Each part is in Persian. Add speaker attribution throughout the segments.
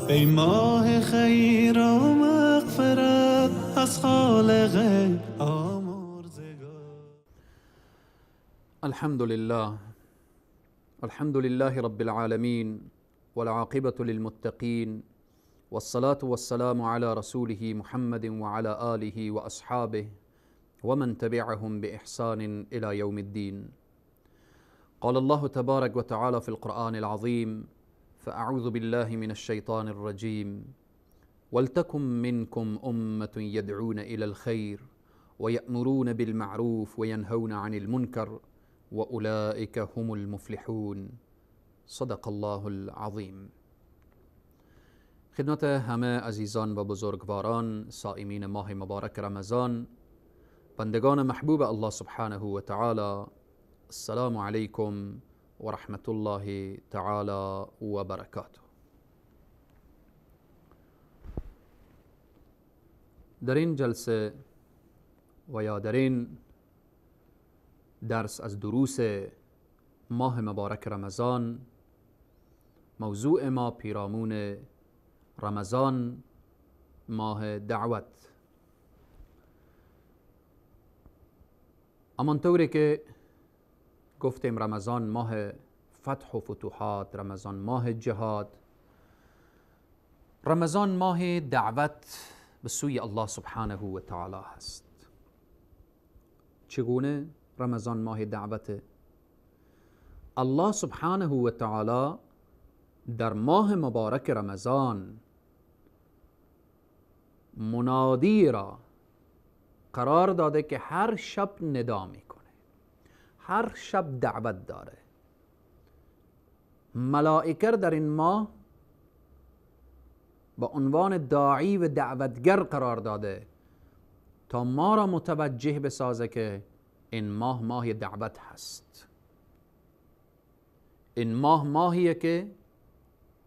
Speaker 1: ای ماه خیر و مغفرت از خالق آمرزگار.
Speaker 2: الحمد لله، الحمد لله رب العالمين، والعاقبة للمتقين، والصلاة والسلام على رسوله محمد وعلى آله وأصحابه ومن تبعهم بإحسان إلى يوم الدين. قال الله تبارك وتعالى في القرآن العظيم: فأعوذ بالله من الشيطان الرجيم، ولتكن منكم أمة يدعون إلى الخير ويأمرون بالمعروف وينهون عن المنكر وأولئك هم المفلحون. صدق الله العظیم. خدمت همه عزیزان و بزرگواران، صائمین ماه مبارک رمضان، بندگان محبوب الله سبحانه و تعالی، السلام علیکم و رحمت الله تعالی و برکاته. در این جلسه و یا در این درس از دروس ماه مبارک رمضان، موضوع ما پیرامون رمضان، ماه دعوت. همانطوری که گفتیم رمضان ماه فتح و فتوحات، رمضان ماه جهاد، رمضان ماه دعوت به سوی الله سبحانه و تعالی هست. چگونه رمضان ماه دعوت؟ الله سبحانه و تعالی در ماه مبارک رمضان منادی را قرار داده که هر شب ندا میکنه، هر شب دعوت داره. ملائکه در این ماه با عنوان داعی و دعوتگر قرار داده تا ما را متوجه بسازه که این ماه ماه دعوت هست. این ماه ماهیه که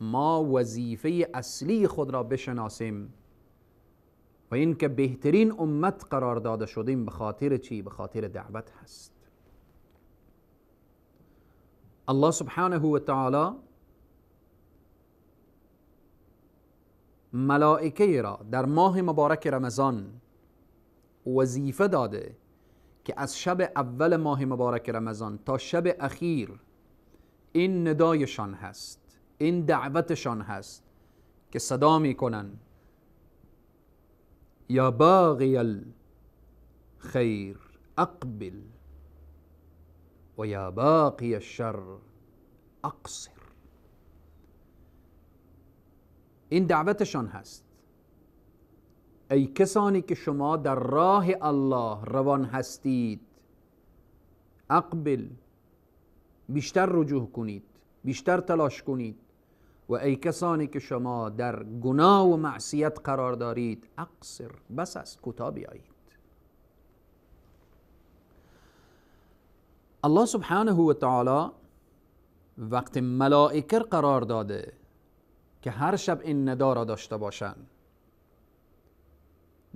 Speaker 2: ما وظیفه اصلی خود را بشناسیم و این که بهترین امت قرار داده شدیم به خاطر چی؟ به خاطر دعوت هست. الله سبحانه و تعالی ملائکه را در ماه مبارک رمضان وظیفه داده که از شب اول ماه مبارک رمضان تا شب اخیر این ندایشان هست، این دعوتشان هست که صدا میکنن: یا باغی الخیر اقبل و یا باقی الشر اقصر. این دعوتشان هست: ای کسانی که شما در راه الله روان هستید، اقبل، بیشتر رجوع کنید، بیشتر تلاش کنید. و ای کسانی که شما در گناه و معصیت قرار دارید، اقصر، بس است، کوتاه بیایید. الله سبحانه و تعالی وقت ملائکه قرار داده که هر شب این ندا را داشته باشند،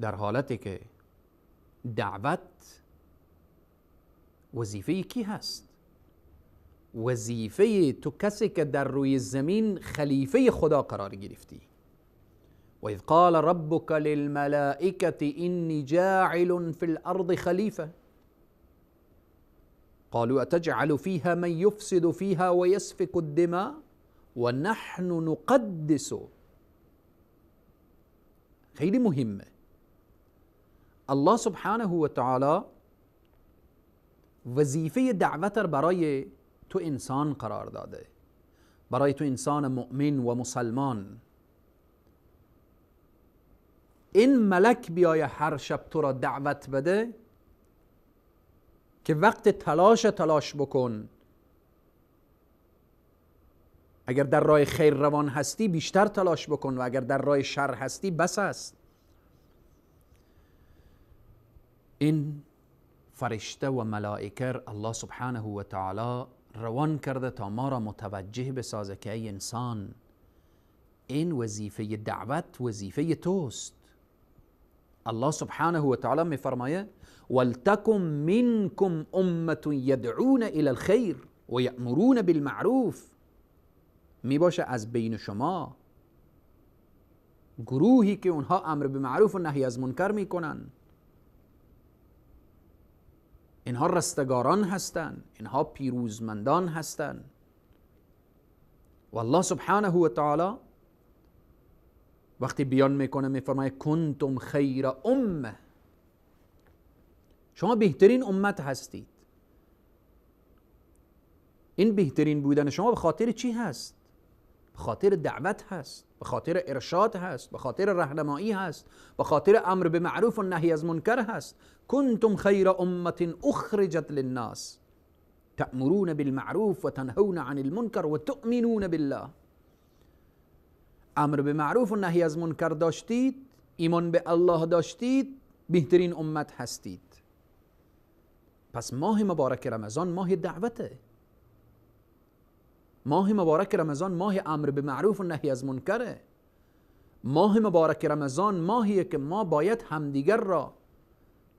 Speaker 2: در حالتی که دعوت وظیفه کی هست؟ وظیفه تو کسی که در روی زمین خلیفه خدا قرار گرفتی. و اذ قال ربک للملائکة انی جاعل فی الارض خلیفه قالوا اتجعل فیها من یفسد فیها و یسفک الدماء و نحن نقدس. خیلی مهمه. الله سبحانه و تعالی وظیفه دعوت برای تو انسان قرار داده، برای تو انسان مؤمن و مسلمان. این ملک بیای هر شب تو را دعوت بده که وقت تلاش بکن، اگر در راه خیر روان هستی بیشتر تلاش بکن و اگر در راه شر هستی بس است. این فرشته و ملائکه الله سبحانه و تعالی روان کرده تا ما را متوجه بسازه که ای انسان، این وظیفه دعوت وظیفه توست. الله سبحانه و تعالی میفرمایه ولتکن منکم امة یدعون الی الخیر و یأمرون بالمعروف. می باشه از بین شما گروهی که اونها امر به معروف و نهی از منکر میکنن، اینها رستگاران هستند، اینها پیروزمندان هستند. و الله سبحانه و تعالی وقتی بیان میکنه میفرماید کنتم خیر امه، شما بهترین امت هستید. این بهترین بودن شما به خاطر چی هست؟ به خاطر دعوت هست، به خاطر ارشاد هست، به خاطر راهنمایی هست، به خاطر امر به معروف و نهی از منکر هست. کنتم خیر امة اخرجت للناس تأمرون بالمعروف و تنهون عن المنکر و تؤمنون بالله. امر به معروف و نهی از منکر داشتید، ایمان به الله داشتید، بهترین امت هستید. پس ماه مبارک رمضان ماه دعوته، ماه مبارک رمضان ماه امر به معروف و نهی از منکره. ماه مبارک رمضان ماهیه که ما باید همدیگر را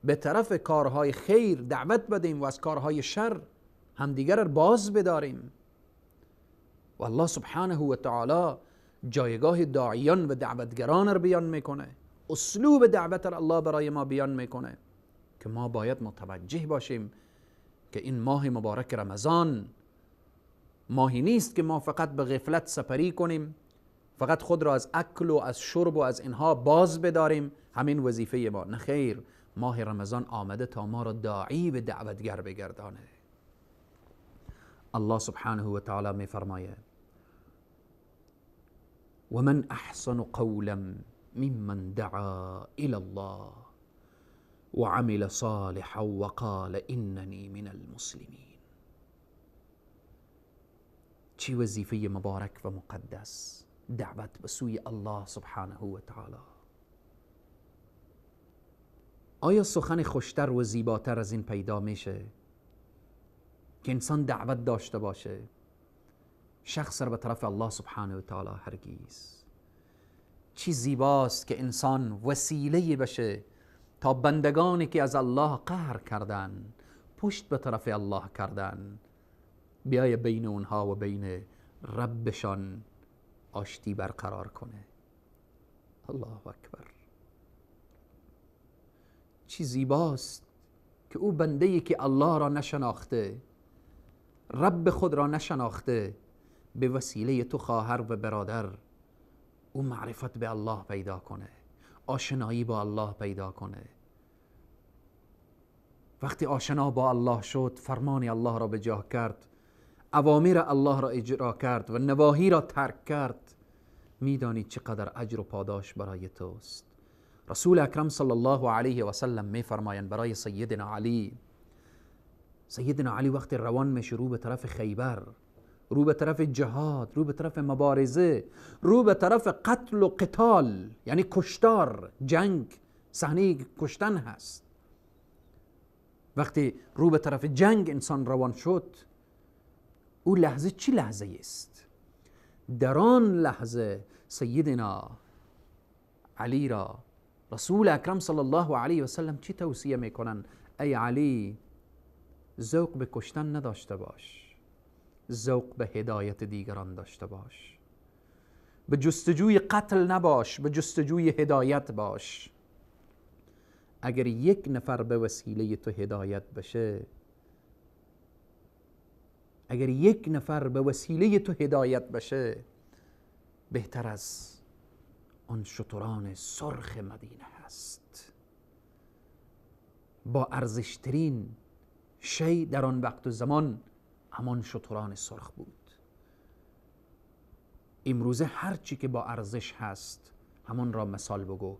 Speaker 2: به طرف کارهای خیر دعوت بدیم و از کارهای شر همدیگر را باز بداریم. و الله سبحانه و تعالی جایگاه داعیان و دعوتگران را بیان میکنه، اسلوب دعوت را الله برای ما بیان میکنه که ما باید متوجه باشیم که این ماه مبارک رمضان ماهی نیست که ما فقط به غفلت سپری کنیم، فقط خود را از اکل و از شرب و از اینها باز بداریم، همین وظیفه ما. نه خیر، ماه رمضان آمده تا ما را داعی و دعوتگر بگردانه. الله سبحانه و تعالی می فرماید و من احسن قولا ممن دعا الى الله وعمل صالحا وقال اننی من المسلمین. چی وظیفه مبارک و مقدس، دعوت به سوی الله سبحانه و تعالی. آیا سخن خوشتر و زیباتر از این پیدا میشه که انسان دعوت داشته باشه شخص را به طرف الله سبحانه و تعالی؟ هرگیز. چی زیباست که انسان وسیله بشه تا بندگانی که از الله قهر کردن، پشت به طرف الله کردن، بیای بین اونها و بین ربشان آشتی برقرار کنه. الله اکبر. چی زیباست که او بنده‌ای که الله را نشناخته، رب خود را نشناخته، به وسیله تو خواهر و برادر او معرفت به الله پیدا کنه، آشنایی با الله پیدا کنه. وقتی آشنا با الله شد، فرمان الله را به جا کرد، اوامر الله را اجرا کرد و نواهی را ترک کرد، میدانی چقدر اجر و پاداش برای توست. رسول اکرم صلی الله علیه و سلم میفرمایند برای سیدنا علی، سیدنا علی وقتی روان میشه رو به طرف خیبر، رو به طرف جهاد، رو به طرف مبارزه، رو به طرف قتل و قتال، یعنی کشتار، جنگ، صحنه کشتن هست. وقتی رو به طرف جنگ انسان روان شد، او لحظه چی لحظه است؟ در آن لحظه سیدنا علی را رسول اکرم صلی الله علیه و سلم چی توصیه میکنن؟ ای علی، ذوق به کشتن نداشته باش، ذوق به هدایت دیگران داشته باش، به جستجوی قتل نباش، به جستجوی هدایت باش. اگر یک نفر به وسیله تو هدایت بشه، اگر یک نفر به وسیله تو هدایت بشه، بهتر از آن شتران سرخ مدینه هست. با ارزشترین شی در آن وقت و زمان همان شتران سرخ بود. امروزه هر چی که با ارزش هست همان را مثال بگو.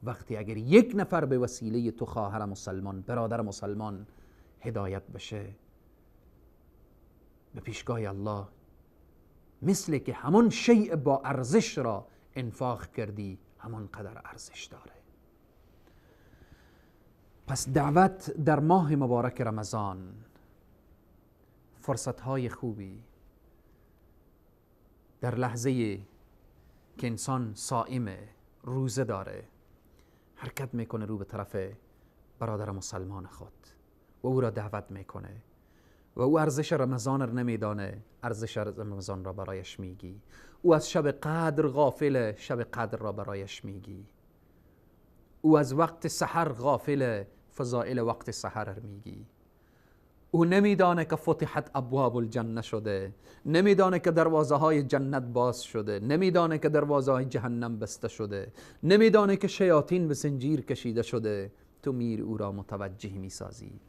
Speaker 2: وقتی اگر یک نفر به وسیله تو خواهر مسلمان، برادر مسلمان هدایت بشه، به پیشگاه الله مثل که همان شیء با ارزش را انفاق کردی، همان قدر ارزش داره. پس دعوت در ماه مبارک رمضان فرصتهای خوبی در لحظه که انسان صائمه، روزه داره، حرکت میکنه رو به طرف برادر مسلمان خود و او را دعوت میکنه و او ارزش رمضان را نمیدانه، ارزش رمضان را برایش میگی. او از شب قدر غافله، شب قدر را برایش میگی. او از وقت سحر غافله، فضائل وقت سحر میگی. او نمیدانه که فتحت ابواب الجنه شده، نمیدانه که دروازه های جنت باز شده، نمیدانه که دروازه های جهنم بسته شده، نمیدانه که شیاطین به زنجیر کشیده شده. تو میر او را متوجه میسازی.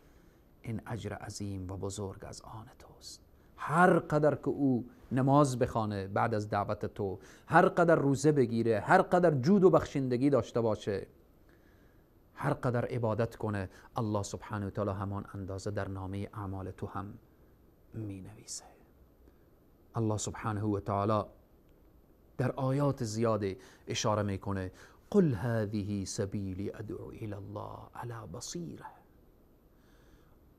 Speaker 2: این اجر عظیم و بزرگ از آن توست. هر قدر که او نماز بخوانه بعد از دعوت تو، هر قدر روزه بگیره، هر قدر جود و بخشندگی داشته باشه، هر قدر عبادت کنه، الله سبحانه و تعالی همان اندازه در نامه اعمال تو هم می نویسه. الله سبحانه و تعالی در آیات زیاده اشاره میکنه: قل هذه سبیلی ادعو الى الله على بصیره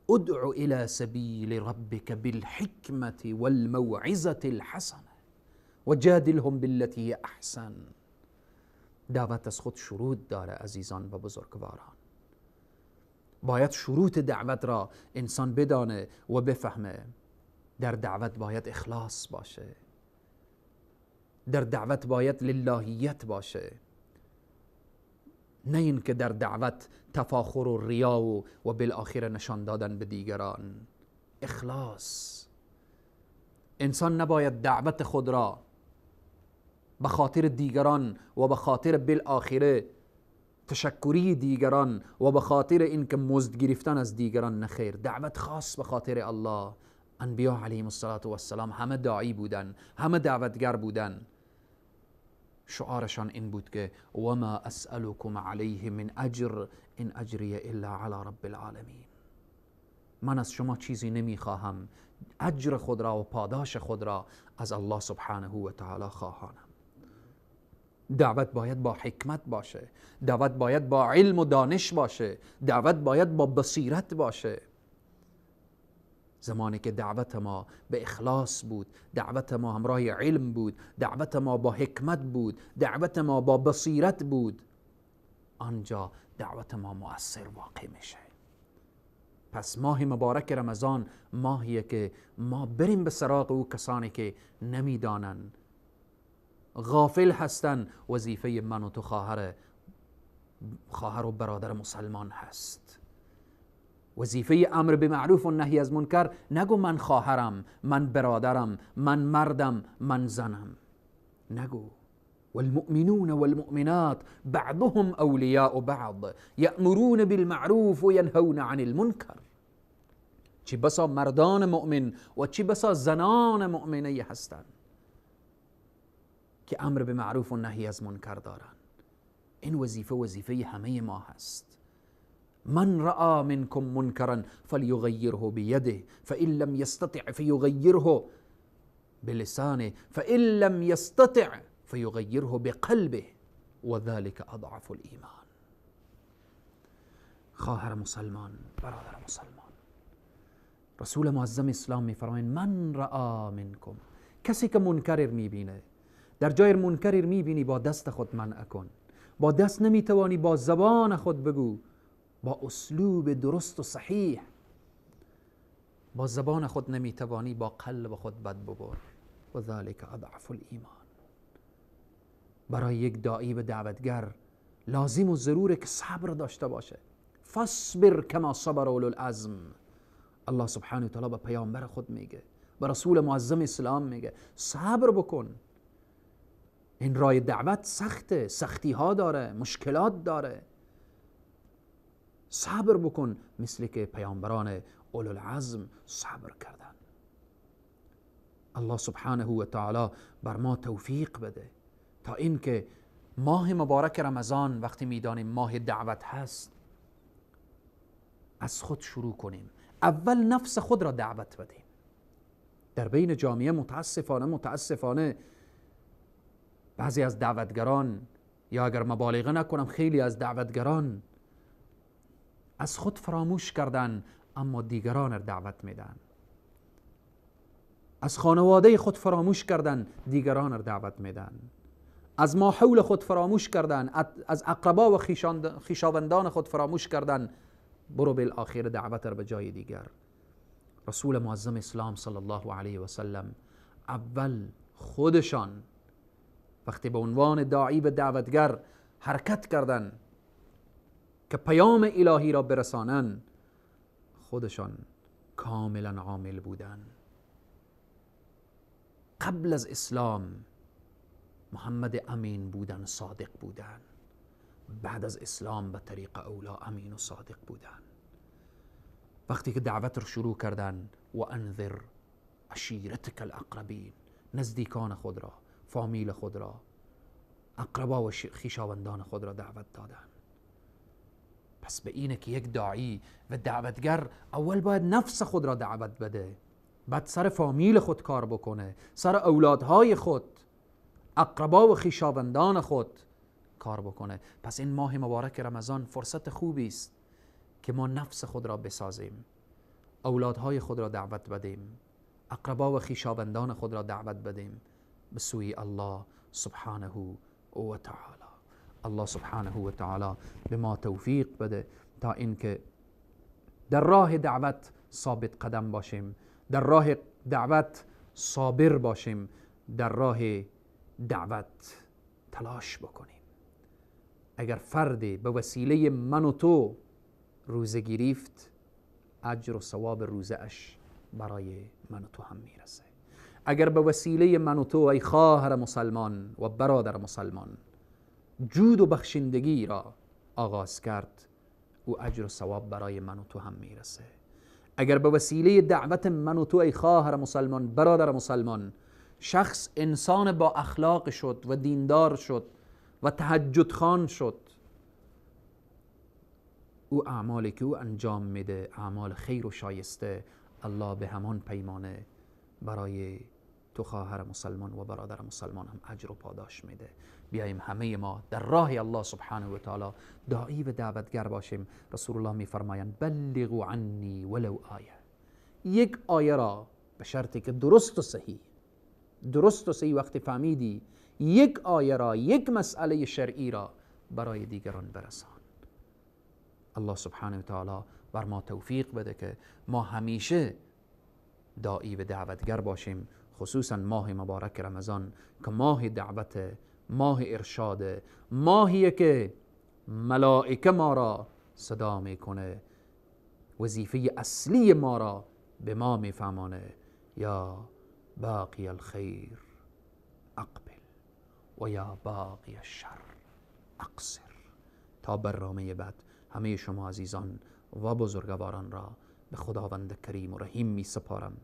Speaker 2: ادعو الى سبیل ربک بالحکمة والموعظة الحسنة وجادلهم بالتي احسن. دعوت از خود شروط داره عزیزان و بزرگواران. باید شروط دعوت را انسان بدانه و بفهمه. در دعوت باید اخلاص باشه، در دعوت باید للهیت باشه، نه اینکه در دعوت تفاخر و ریا و بالآخره نشان دادن به دیگران. اخلاص. انسان نباید دعوت خود را به خاطر دیگران و به خاطر بالآخره تشکری دیگران و به خاطر اینکه مزد گرفتن از دیگران، نخیر. دعوت خاص به خاطر الله. انبیا علیهم الصلاة والسلام همه داعی بودن، همه دعوتگر بودن. شعارشان این بود که وما اسألكم علیه من اجر ان اجری الا علی رب العالمین. من از شما چیزی نمیخواهم، اجر خود را و پاداش خود را از الله سبحانه و تعالی خواهانم. دعوت باید با حکمت باشه، دعوت باید با علم و دانش باشه، دعوت باید با بصیرت باشه. زمانی که دعوت ما به اخلاص بود، دعوت ما همراه علم بود، دعوت ما با حکمت بود، دعوت ما با بصیرت بود، آنجا دعوت ما مؤثر واقع میشه. پس ماه مبارک رمضان ماهیه که ما بریم به سراغ او کسانی که نمیدانن، غافل هستن. وظیفه من و تو خواهر و برادر مسلمان هست. وظیفه امر به معروف و نهی از منکر، نگو من خواهرم، من برادرم، من مردم، من زنم، نگو. والمؤمنون والمؤمنات بعضهم اولیاء بعض یأمرون بالمعروف و ینهون عن المنکر. چی بسا مردان مؤمن و چی بسا زنان مؤمنه هستند که امر به معروف و نهی از منکر دارن. این وظیفه وظیفه همه ما هست. من رأى منكم منكرا فليغيره بيده فإن لم يستطع فيغيره بلسانه فإن لم يستطع فيغيره بقلبه وذلك أضعف الإيمان. خواهر مسلمان، برادر مسلمان، رسول معظم اسلام میفرمایند من رأى منكم، کسی که منکر میبینه، در جای منکر میبینی با دست خود منع کن، با دست نمیتوانی با زبان خود بگو، با اسلوب درست و صحیح. با زبان خود نمیتوانی با قلب خود بد ببر. و ذلك اضعف الایمان. برای یک داعی و دعوتگر لازم و ضروره که صبر داشته باشه. فاصبر کما صبر اولو العزم. الله سبحانه و تعالی به پیامبر خود میگه، به رسول معظم اسلام میگه صبر بکن. این راه دعوت سخته، سختی ها داره، مشکلات داره. صبر بکن مثل که پیامبران اولوالعزم صبر کردن. الله سبحانه و تعالی بر ما توفیق بده تا اینکه ماه مبارک رمضان وقتی میدانیم ماه دعوت هست، از خود شروع کنیم. اول نفس خود را دعوت بدیم. در بین جامعه متاسفانه بعضی از دعوتگران، یا اگر مبالغه نکنم خیلی از دعوتگران، از خود فراموش کردن اما دیگران را دعوت میدن. از خانواده خود فراموش کردن، دیگران را دعوت میدن. از ماحول خود فراموش کردن، از اقربا و خویشاوندان خود فراموش کردن. برو بالآخر دعوت را به جای دیگر. رسول معظم اسلام صلی الله علیه و سلم اول خودشان وقتی به عنوان داعی و دعوتگر حرکت کردند که پیام الهی را برسانند، خودشان کاملا عامل بودند. قبل از اسلام محمد امین بودن، صادق بودن. بعد از اسلام به طریق اولا امین و صادق بودن. وقتی که دعوت رو شروع کردن، و انذر عشیرتک الاقربین، نزدیکان خود را، فامیل خود را، اقربا و خویشاوندان خود را دعوت دادن. پس به اینه که یک داعی و دعوتگر اول باید نفس خود را دعوت بده، بعد سر فامیل خود کار بکنه، سر اولادهای خود، اقربا و خویشاوندان خود کار بکنه. پس این ماه مبارک رمضان فرصت خوبی است که ما نفس خود را بسازیم، اولادهای خود را دعوت بدیم، اقربا و خویشاوندان خود را دعوت بدیم به سوی الله سبحانه و تعالی. الله سبحانه و تعالی به ما توفیق بده تا اینکه در راه دعوت ثابت قدم باشیم، در راه دعوت صابر باشیم، در راه دعوت تلاش بکنیم. اگر فردی به وسیله من و تو روزه گرفت، اجر و ثواب روزه اش برای من و تو هم میرسه. اگر به وسیله من و تو ای خواهر مسلمان و برادر مسلمان جود و بخشندگی را آغاز کرد، او اجر و ثواب برای من و تو هم میرسه. اگر به وسیله دعوت من و تو ای خواهر مسلمان، برادر مسلمان، شخص انسان با اخلاق شد و دیندار شد و تهجد خوان شد، او اعمالی که او انجام میده اعمال خیر و شایسته، الله به همان پیمانه برای تو خواهر مسلمان و برادر مسلمان هم اجر و پاداش میده. بیاییم همه ما در راه الله سبحانه و تعالی داعی و دعوتگر باشیم. رسول الله میفرمایند بلغوا عنی ولو آیه، یک آیه را به شرطی که درست و صحیح، درست و صحیح وقتی فهمیدی، یک آیه را، یک مسئله شرعی را برای دیگران برسان. الله سبحانه و تعالی بر ما توفیق بده که ما همیشه داعی و دعوتگر باشیم، خصوصا ماه مبارک رمضان که ماه دعوت، ماه ارشاد، ماهیه که ملائکه ما را صدا میکنه، وظیفه اصلی ما را به ما میفهمانه، یا باقی الخیر اقبل و یا باقی الشر اقصر. تا برنامه بعد همه شما عزیزان و بزرگواران را به خداوند کریم و رحیم می سپارم.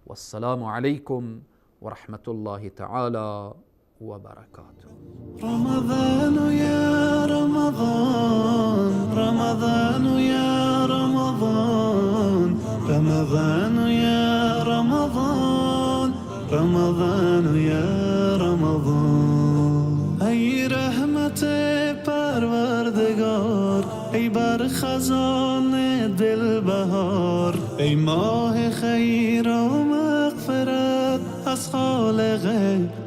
Speaker 2: و السلام علیکم و رحمت الله تعالی و برکاته.
Speaker 1: رمضان یا رمضان، رمضان یا رمضان، رمضان یا رمضان، رمضان یا رمضان. ای رحمت پروردگار، ای بر خزان دل بهار، ای ماه خیر و مغفرت از خالق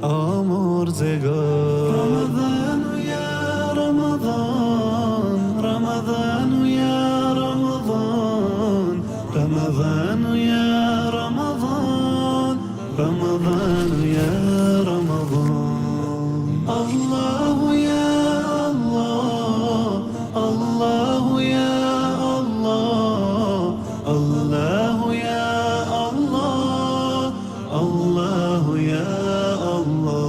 Speaker 1: آمرزگار. رمضان یا رمضان، رمضان یا رمضان، رمضان یا رمضان، رمضان یا رمضان. الله یا الله، الله یا الله، الله یا الله، الله یا الله.